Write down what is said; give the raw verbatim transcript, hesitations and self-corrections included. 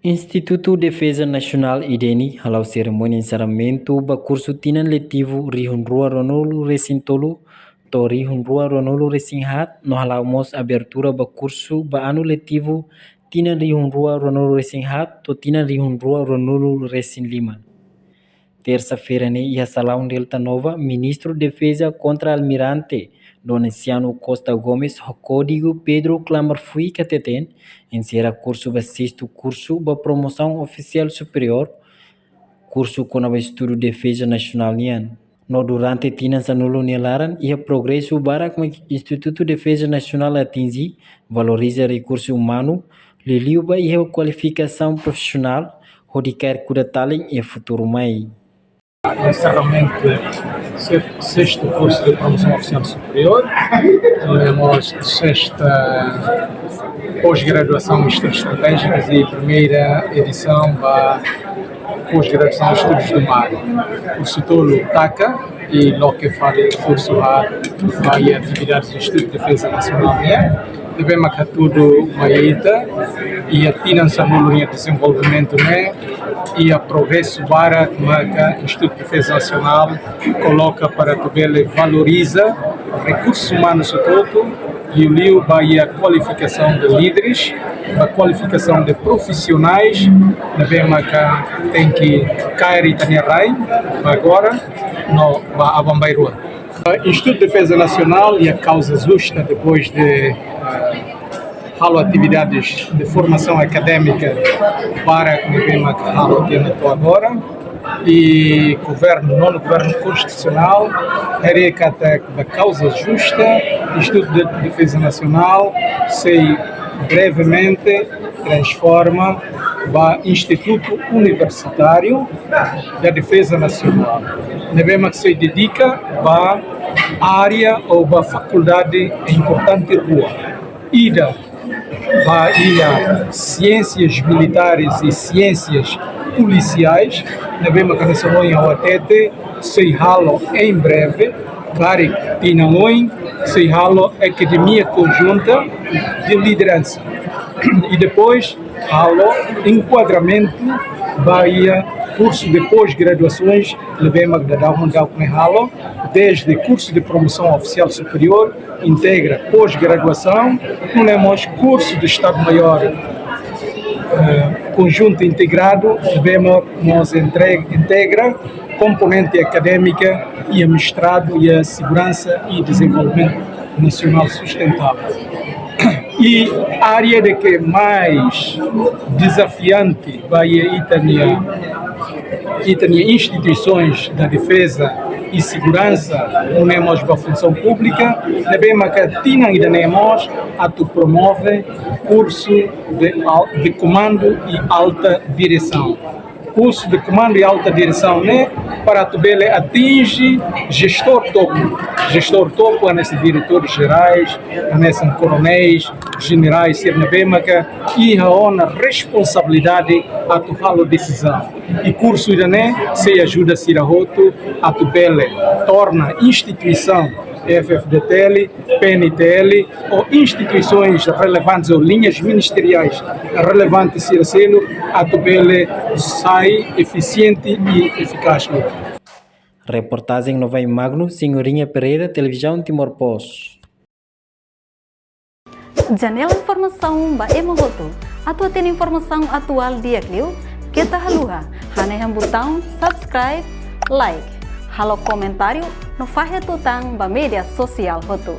Institutu Defeza Nasionál, IDENI, hala'o serimónia ensaramentu ba kursu tinan letivu rihun rua ruanulu resin tolu to'o rihun rua ruanulu resin haat, no hala'o mós abertura ba kursu ba anu letivu tinan rihun rua ruanulu resin haat to'o tinan rihun rua ruanulu resin lima. Tersa-feira ne'e iha salaun Delta Nova, Ministru Defeza Kontra-Almirante Dona Ciano Costa Gomes ho kódigu Pedro Klamar Fuik hateten, enserra kursu ba sestu kursu ba promosaun ofisiál superiór, kursu kona-ba estudu defeza nasionál nian. No durante tinan sanulu nia laran, iha progresu barak mak Institutu Defeza Nasionál atinji, valoriza rekursu umanu, liuliu ba iha kualifikasaun profisionál, hodi kaer kuda-talin iha futuru mai. Encerramento do se-, sexto curso de promoção oficial superior, tivemos sexta pós-graduação em estudos estratégicos e primeira edição ba pós-graduação em estudos do mar. Kursu tolu taka, i loke fali kursu haat ba iha atividades de estudo de defeza nasionál nian. Ne'ebé maka hatudu mai ita, iha tinan sanulu nia dezenvolvimentu ne'e, iha progresu barak maka Institutu Defeza Nasionál koloka para atu bele valoriza rekursus umanus hotu-hotu, liuliu ba iha kualifikasaun de líderes, ba kualifikasaun de profisionais, ne'ebé maka tenke kaer ita-nia rai ba agora no ba aban-bainrua. Institutu Defeza Nasionál iha kauza justa depois de, eh, halo atividades de formação académica barak ne'ebé maka halo tiha ona to'o agora. I governu, nonu governu konstitusionál, harii katak ba kauza justa, Institutu de Defeza Nasionál sei brevemente transforma ba Institutu Universitáriu da Defeza Nasionál. Ne'ebé maka sei dedika ba área ou ba fakuldade importante rua. Ida ba iha Ciências Militares e Ciências Policiais, ne'ebé maka hanesan ohin ha'u hatete, sei halo em breve, karik tinan oin, sei halo Academia Conjunta de Liderança. I depois halo enkuadramentu ba iha kursu de pós-graduações, ne'ebé maka daudaun daudaun ne'e halo, desde curso de promoção oficial superior, integra pós-graduasaun, nune'e mós kursu de Estadu-Maiór, eh, konjuntu integradu, ne'ebé mós entre-, integra komponente akadémika iha mestradu iha segurança e desenvolvimento nacional sustentável. I área de que mais desafiante ba iha ita-nia, ita-nia instituições da defeza e segurança, nune'e mós ba funsaun públika, ne'ebé maka tinan ida-ne'e mós atu promove kursu de al-, de comando e alta direção. Kursu de comando e alta direção ne'e para atu bele atinje jestór topu. Jestór topu hanesan diretores jerais, hanesan koronéis, jenerais, sira ne'ebé maka iha ona responsabilidade atu halo desizaun. I kursu ida-ne'e sei ajuda sira hotu atu bele torna instituisaun F F D T L, P N T L, ou instituições relevantes ou linhas ministeriais relevantes sira seluk atu bele sai efisiente e eficaz. Reportajen Novai Magno, Senhorinha Pereira, Televizaun Timor Post. Janela informasaun ba ema hotu. Atu hatene informasaun atuál di'ak liu, keta haluha hanehan butaun subscribe, like, halo komentáriu no fahe tutan ba média sosiál hotu.